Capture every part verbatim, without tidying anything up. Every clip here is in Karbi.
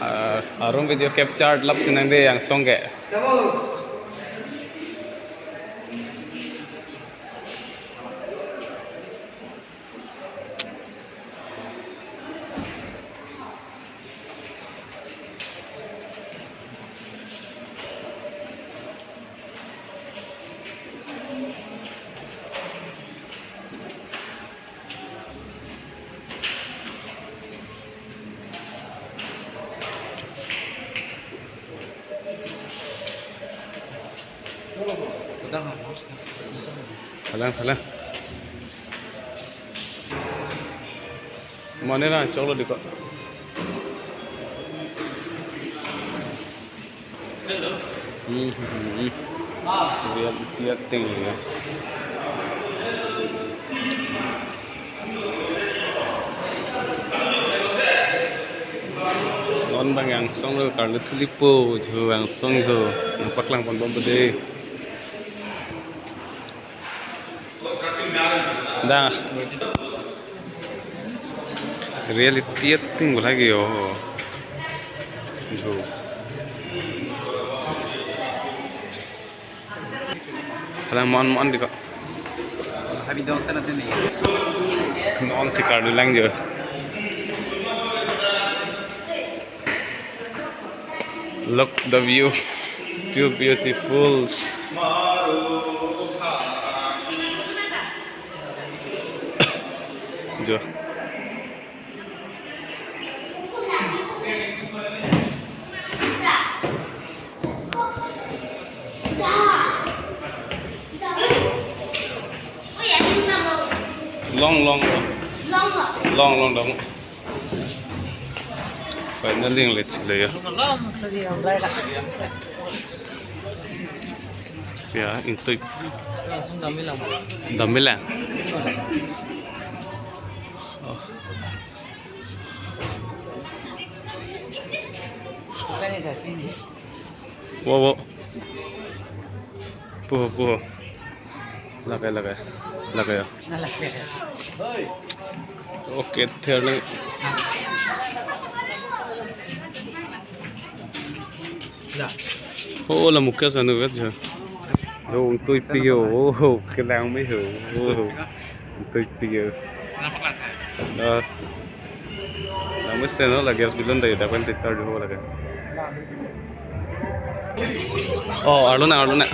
Ah, arum video capture lap sinang de yang song ke. Thalang, thalang. Mane na choklo diko. Hmm, hmm, hmm. Reality ateng ya. Non bang angsong lo, karlu thulipo, jo angsong ho, nangpaklang ponbom bede. Da. Reality ateng ko lagi yo. Jo. Thalang mon mon diko. Habidong sana tene. Knon si karlu lang jo. Look the view. Too beautiful. Jo. Long, long, long. Long, long, long. Finally, let's go. Ya, itu. Langsung dam lang. Dam lang. Oh. Wo, wo. Puho, puho. Lake, lake. Lake ya. Okay, ther lang. Oh, la muka sanu vet jo. Jo, ung tui pi yo. Oh, kelang me ho. Oh. Tui pi yo. Ah. Nang mesti no la gas balloon tadi dapat charge ho lagi. Oh, arlo na, arlo na.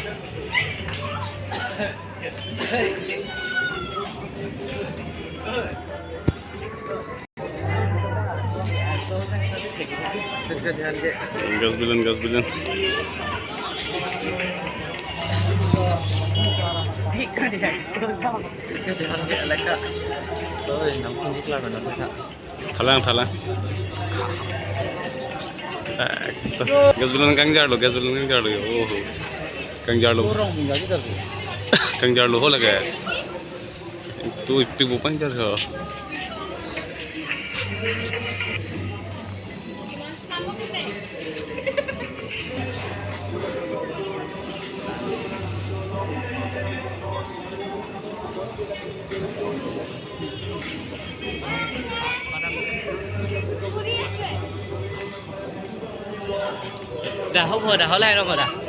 Gas balloon, gas balloon. Thalang, thalang. Eh, gas balloon kangjarlo, gas balloon kangjarlo yo. Oh, kangjarlo. Kangjarlo ho lake. Tu ipi bu kangjarlo. Dah, ho, dah, ho, lai, ho, dah.